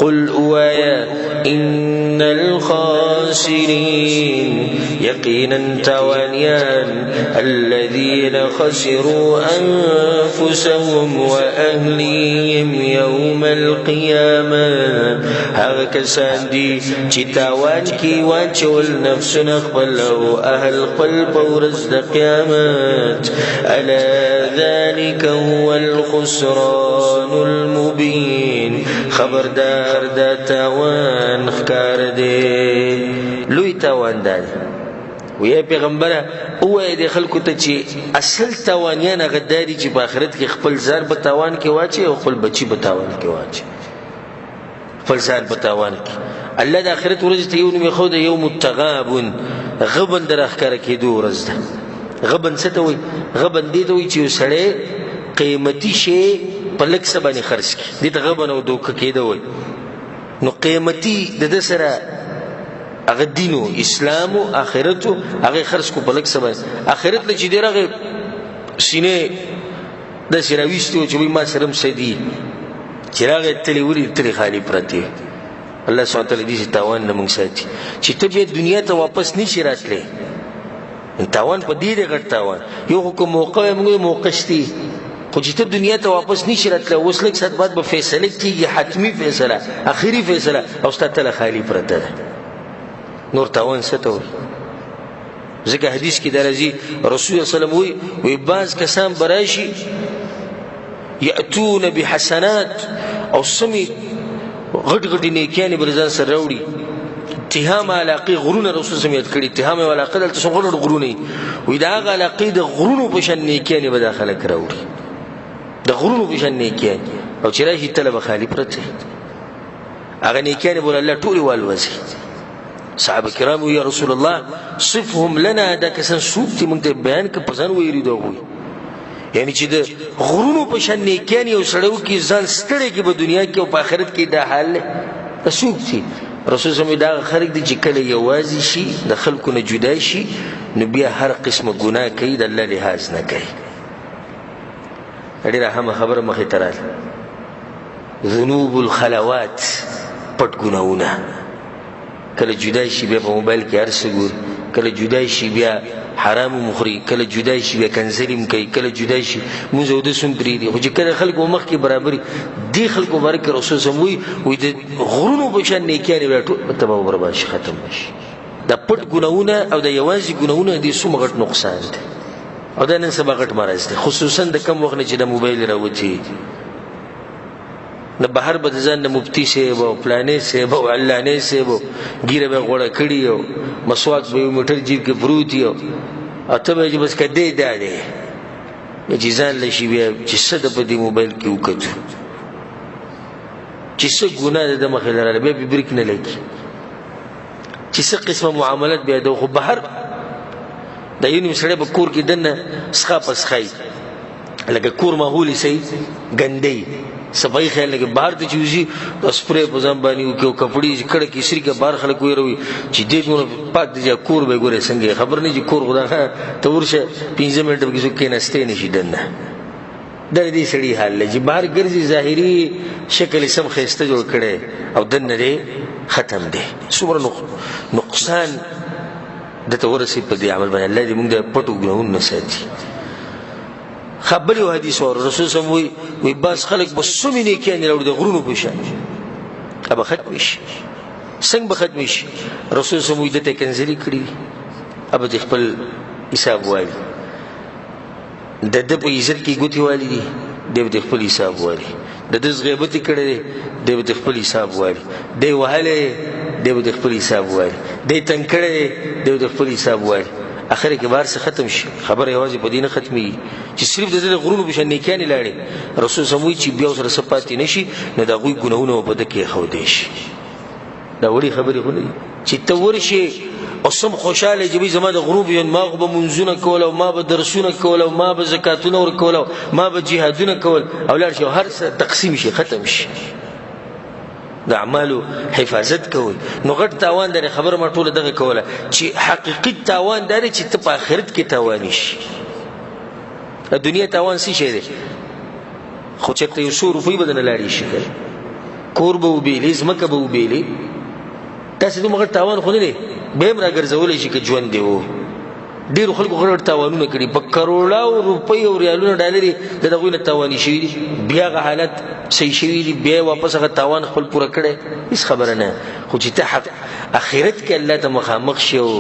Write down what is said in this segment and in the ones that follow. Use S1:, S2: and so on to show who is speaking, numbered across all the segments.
S1: قل اوایا ان الخاسرین یقینا تاوانیان الذين خسروا انفسهم واهليهم يوم القيامه هغه کسان دي چې تاوان کې واچول نفسونه خپل او اهل خپل په ورځ د قیامت. الا ذلك هو الخسران المبين. خبردار، دا تاوان ښکار دی، لوی تاوان دا دی. ویا پیغمبره، ووایه د خلکو ته چې اصل تاوانیان هغه دا دي چې په آخرت کې خپل ځان په تاوان کې واچي او خپل بچي په تاوان کې واچي، خپل ځان په تاوان کې. الله د آخرت ورځ ته یو نوم خو د یوم التغابن، غبن در ښکاره کېدو ورځ ده. غبن څه ته وایي؟ غبن دې ته وایي چې یو سړی قیمتي شی په لږ څه باندې خرڅ کړي، دې ته غبن او دوکه کېده وایي. نو قیمتي د ده سره هغه دین و اسلام و آخرت و، هغه خرڅ کو په لږ څه باندې. آخرت له چې دی راغی، سینې داسې راویستې وه چې وایي ما سره هم څه دي. چې راغی، تلې ولید، تلې خالي پرتې. الله سبحانه وتعالی دې تاوان نه موږ ساتي چې ته بیا دنیا ته واپس نشي راتلی. تاوان په دې دی، غټ تاوان. یو خو کوم موقع موږ موقع شتي، خو چې ته دنیا ته واپس نشي راتلی، اوس لږ ساعت بعد به فیصله کېږي، حتمي فیصله، اخري فیصله، او ستا تله خالي پرته ده. نور تاوان څه ته وایي؟ ځکه حدیث کې دا راځي، رسول الله صلی الله علیه وسلم وایي، وایي بعض کسان به راشي، یأتون بحسنات، او سمې غټ غټې نیکیانې به ځان سره راوړي، تهامه علاقې غرونه. رسول سم یاد کړي، تهامه علاقه، دلته څومره غټ غرونه وي، د هغه علاقې د غرونو په شان نیکیانې به دا خلک راوړي، د غرونو په شان نیکیانې. او چې راشي، تله به خالي پرته، هغه نیکیانې به الله ټولې والوځي. صحابه کرام: یا رسول الله، صفهم لنا، دا کسان څوک دي؟ موږ ته بیان که، په ځان ویری دوی. یعنی چې د غرونو په شان نیکیان یو سړی وکړي، ځان ستړی کړي په دنیا کې او په آخرت کې دا حال دی، دا څوک دي؟ رسول صلی دا خلک دي چې کله یوازې شي، د خلکو نه جدا شي، نو بیا هر قسمه ګناه کوي، د الله لحاظ نه کوي. ډېره اهمه خبره مخې ته راغله، ذنوب الخلوات، پټ ګناهونه. کله جدا شي، بیا په موبایل کې هر څه ګوري. کله جدا شي، بیا حرام هم خوري. کله جدا شي، بیا کنځلې هم کوي. کله جدا شي، مونځ اودس هم پرېږدي. خو چې کله خلکو مخکې برابري دې خلکو باره کې رسول صلی وایي، وایي د غرونو په شان نیکیانې بیا ټول تباه و برباد شي، ختم به شي. دا پټ ګناهونه او د یوازې ګناهونه دې څومره غټ نقصان دی، او دا نن سبا غټ مرض دی، خصوصا د کم وخت نه چې د موبایل راوتی. نه بهر به د ځان نه مفتي صاحب او پلانې صاحب او علانې صاحب او ږیره به یې غوړه کړي او مسواک به یو موټر جیب کې پروت وي، او ته به چې بس که دی دا دی چې ځان له شي، بیا چې څه د په دې موبایل کې وکتو، چې څه ګناه ده د مخې لرله، بیا پرې بریک نه لګي، چې څه قسمه معاملات بیا د خو بهر. د یو نیم سړی په کور کې دننه سخا په سخایي، لکه کور ماحول یې صحیح ګندی، صفایي خیال نه کوي. بهر ته چې وځي، د سپری په ځان باندې وکړي او کپړې چې کړه کې سري که، بهر خلک ویروي چې دې دومره پاک دی، چې کور به یې ګورې څنګه. خبر نه چې کور خو دا ته ورشه، 5 منټه پکې څوک کښېناستی نه شي دننه. دا د دې سړي حال دی چې بهر ګرځي، ظاهري شکل یې سم ښایسته جوړ کړی او دننه دی ختم دی. څومره نقصان ده ته ورسېد په دې عمل باندې. الله دې موږ د پټو ګناهونو نه ساتي. خبر یو حدیث ور، رسول سم وی، وی باز خلک به سمې نیکیانې راوړي د غرونو په شان، به ختم شي. څنګه به ختم شي؟ رسول سم وی، دته کنځلې کړي، ابه د خپل حساب والي، د ده په عزت کې ګوتې والي دي، دی به د خپل حساب والي، د ده غیبت یې کړی دی، دی به د خپل حساب والي، دی وهلی دی به د خپل حساب والي، دی تنګ کړی دی، دی به د خپل حساب والي. اخر کې بار څه ختم شي. خبره یوازې په دې نه ختمېږي چې صرف د ده د غرونو په شان نیکیانې لاړې. رسول سم وایي چې بیا ورسره څه پاتې نه شي، نو د هغوی ګناهونه به په ده کېښودی شي. دا وړې خبرې خو نه دي چې ته ورشې او سم خوشاله چې زما د غروب یم، ما خو به مونځونه کول او ما به درسونه کول او ما به زکاتونه ورکول او ما به جهادونه کول، او لاړ شي او هر څه تقسیم شي، ختم شي. د اعمالو حفاظت کوي. نو غټ تاوان درې خبره ما ټوله دغه کوله چې حقیقي تاوان دا دی چې ته په آخرت کې تاواني شي. د دنیا تاوان څه شی دی؟ خو چېرته یو څو روپۍ به درنه لاړې شي. کور به وبېلې، ځمکه به وبېلې، داسې دومره غټ تاوان خو نه دی، بیا هم راګرځولی شي که ژوند دی و. ډېرو خلکو غټ غټ تاوانونه کړي، په کروړاو روپۍ او ریالونه ډالرې د هغوی نه تاواني شوي دي، بیا هغه حالت صحیح شوي دي، بیا یې واپس هغه تاوان خپل پوره کړی، هېڅ خبره نه. خو چې ته حق اخرت کې الله ته مخامخ شې او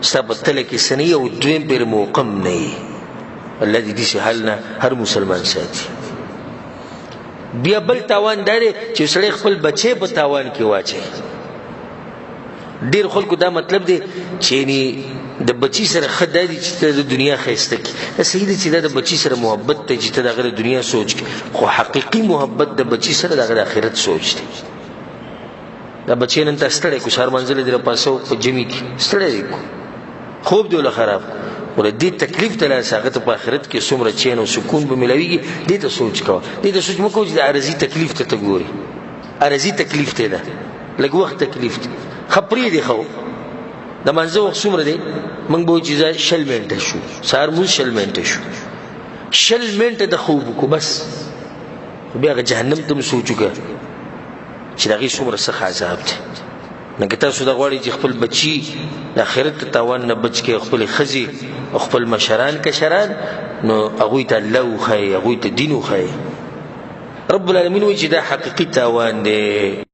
S1: ستا په تله کې څه نه وي او دویم پېر موقم نه وي، الله دې داسې حال نه هر مسلمان ساتي. بیا بل تاوان دا دی چې سړی خپل بچی په تاوان کې واچوي. ډیر خلکو دا مطلب دی چې یعنی د بچی سره ښه دا دی چې ته د دنیا ښایسته کړي. دا صحیح دی چې دا د بچی سره محبت دی چې ته د هغه د دنیا سوچ کړي، خو حقیقي محبت د بچی سره د هغه د آخرت سوچ دی. دا بچی نن ته ستړی کو، سهار منزل دې راپاسو په جمع کې ستړی دی کو، خوب دې وله خراب کو، ول دې تکلیف ته لاس هغه ته په آخرت کې څومره چین او سکون به ملاویږي، دې ته سوچ کوه. دې ته سوچ مه کوه چې د عارضي تکلیف ته ته ګورې، عارضي تکلیف ته ده، لږ وخت تکلیف دی، ښه پرېږدي. خو د مانځه وخت څومره دی؟ موږ به وایو چې ځه 20 منټه شو، سهار مونځ 20 منټه شو، 20 منټه د خوب وکړو بس، خو بیا هغه جهنم ته هم سوچ وکړه چې د هغې څومره سخت عذاب دی. نو که تاسو دا غواړئ چې خپل بچي د آخرت د تاوان نه بچ کړئ، خپلې ښځې او خپل مشران کشران، نو هغوی ته الله وښایئ، هغوی ته دین وښایئ. رب العالمین وایي چې دا حقیقي تاوان دی.